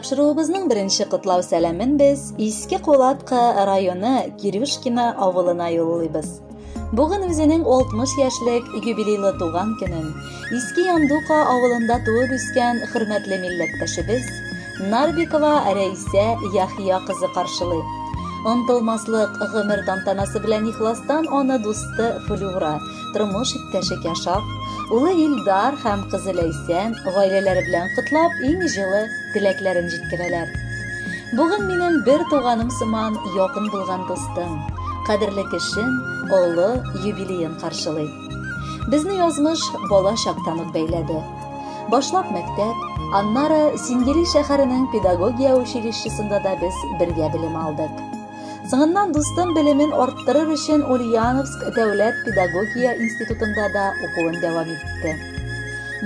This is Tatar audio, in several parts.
Тапшыруыбызның беренче котлау сәламен без Иске Кулатка районы Кирюшкино авылына юллыйбыз. Бүген үзенең 60 яшьлек юбилейлы туган көнен Иске Яндука авылында туып үскән хөрмәтле милләттәшебез Нарбикова Рәйсә Яхия кызы каршылый. Онтылмаслык гомер тантанасы белән ихластан аны дусты Флюра, тормыш иптәше Кәшаф, улы Илдар һәм кызы Ләйсән гаиләләре белән котлап, иң җылы теләкләрен җиткерәләр. Бүген минем бер туганым сыман якын булган дустым, кадерле кешем олы юбилеен каршылый. Безне язмыш бала чактан ук бәйләде. Башлап мәктәп, аннары Сингели шәһәренең педагогия училищесында да без бергә белем алдык. Соңыннан дустым белемен арттырыр өчен Ульяновск дәүләт педагогия институтында да укуын дәвам итте.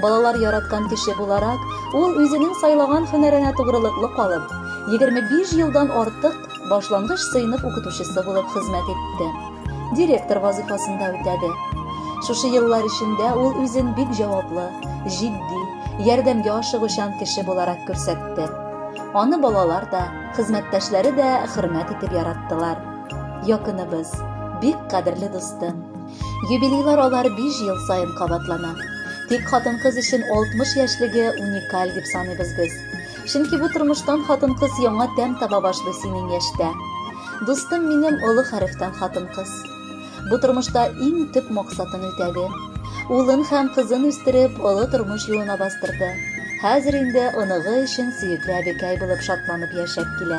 Балалар яраткан кеше буларак, ул үзенең сайлаган һөнәренә тугрылыклы калып, 25 елдан артык башлангыч сыйныф укытучысы булып хезмәт итте. Директор вазыйфасын да үтәде. Шушы еллар эчендә ул үзен бик җаваплы, җитди, ярдәмгә ашыгучан кеше буларак күрсәтте. Аны балалар да, хезмәттәшләре дә хөрмәт итеп яраттылар. Якыныбыз, бик кадерле дустым. Юбилейлар алар 5 ел саен кабатлана. Тик хатын-кыз өчен 60 яшьлеге уникаль дип саныйбыз без. Чөнки бу тормыштан хатын-кыз яңа тәм таба башлый синең яшьтә. Дустым минем олы хәрефтән хатын-кыз. Бу тормышта иң төп максатын үтәде. Улын һәм кызын үстереп, олы тормыш юлына бастырды. Хәзер инде оныгы өчен сөекле әбекәй булып шатланып яшәп килә.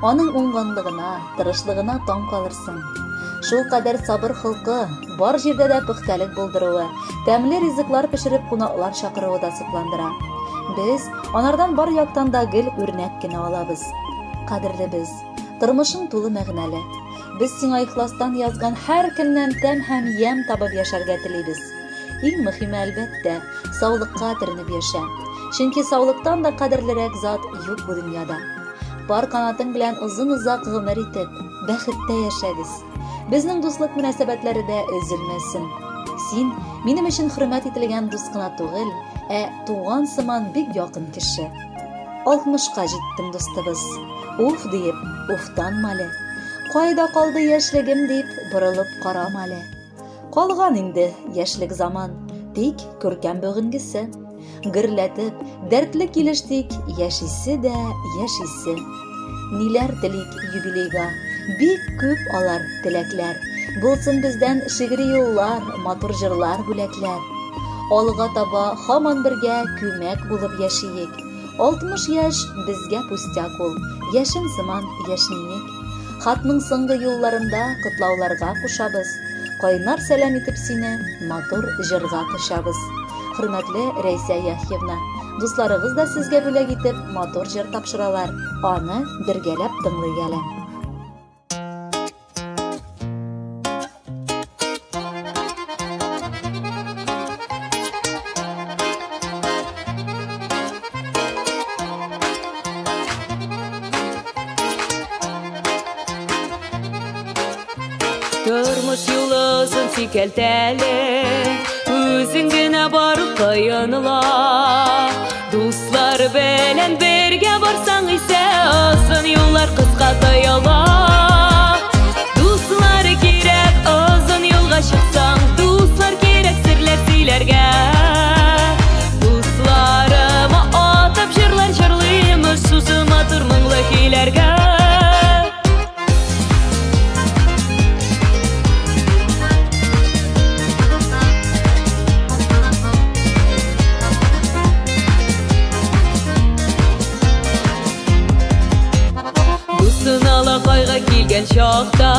Аның уңганлыгына, тырышлыгына таң калырсың. Шул кадәр сабыр холкы, бар җирдә дә пөхтәлек булдыруы, тәмле ризыклар пешереп кунаклар чакыруы да сокландыра. Без анардан бар яктан да гел үрнәк кенә алабыз. Кадерлебез, тормышың тулы мәгънәле. Без сиңа ихластан язган һәр көннән тәм һәм ямь табып яшәргә телибез. Иң мөһиме, әлбәттә, саулыкка төренеп яшә. Чөнки саулыктан да кадерлерәк зат юк бу дөньяда. Пар канатың белән озын-озак гомер итеп, бәхеттә яшәгез. Безнең дуслык мөнәсәбәтләре дә өзелмәсен. Син минем өчен хөрмәт ителгән дус кына түгел, ә туган сыман бик якын кеше. 60-ка җиттең, дустыбыз. Уф диеп, уфтанма әле. Кайда калды яшьлегем дип, борылып карама әле. Калган инде яшьлек заман, тик күркәм бүгенгесе. Гөрләтеп, дәртле килеш тик яшисе дә яшисе. Ниләр телик юбилейга, бик күп алар теләкләр. Булсын бездән шигъри юллар, матур җырлар, бүләкләр. Алга таба һаман бергә күмәк булып яшиек. 60 яшь безгә пустяк ул, яшен сыман яшьниек. Хатның соңгы юлларында котлауларга кушабыз. Кайнар сәлам итеп сине матур җырга кочабыз. Хөрмәтле Рәйсә Яхьевна, дусларыгыз да сезгә бүләк итеп матур җыр тапшыралар. Аны бергәләп тыңлыйк әле. Тормыш юлы озын сикәлтәле, үзең генә бару кыенла. Дуслар белән бергә барсаң исә, озын юллар кыска тоела. Дуслар кирәк, озын юлга чыксаң, дуслар кирәк серләр сөйләргә. Дусларыма атып җырлар җырлыйм, шушы матур моңлы көйләргә. Кайгы килгән чакта,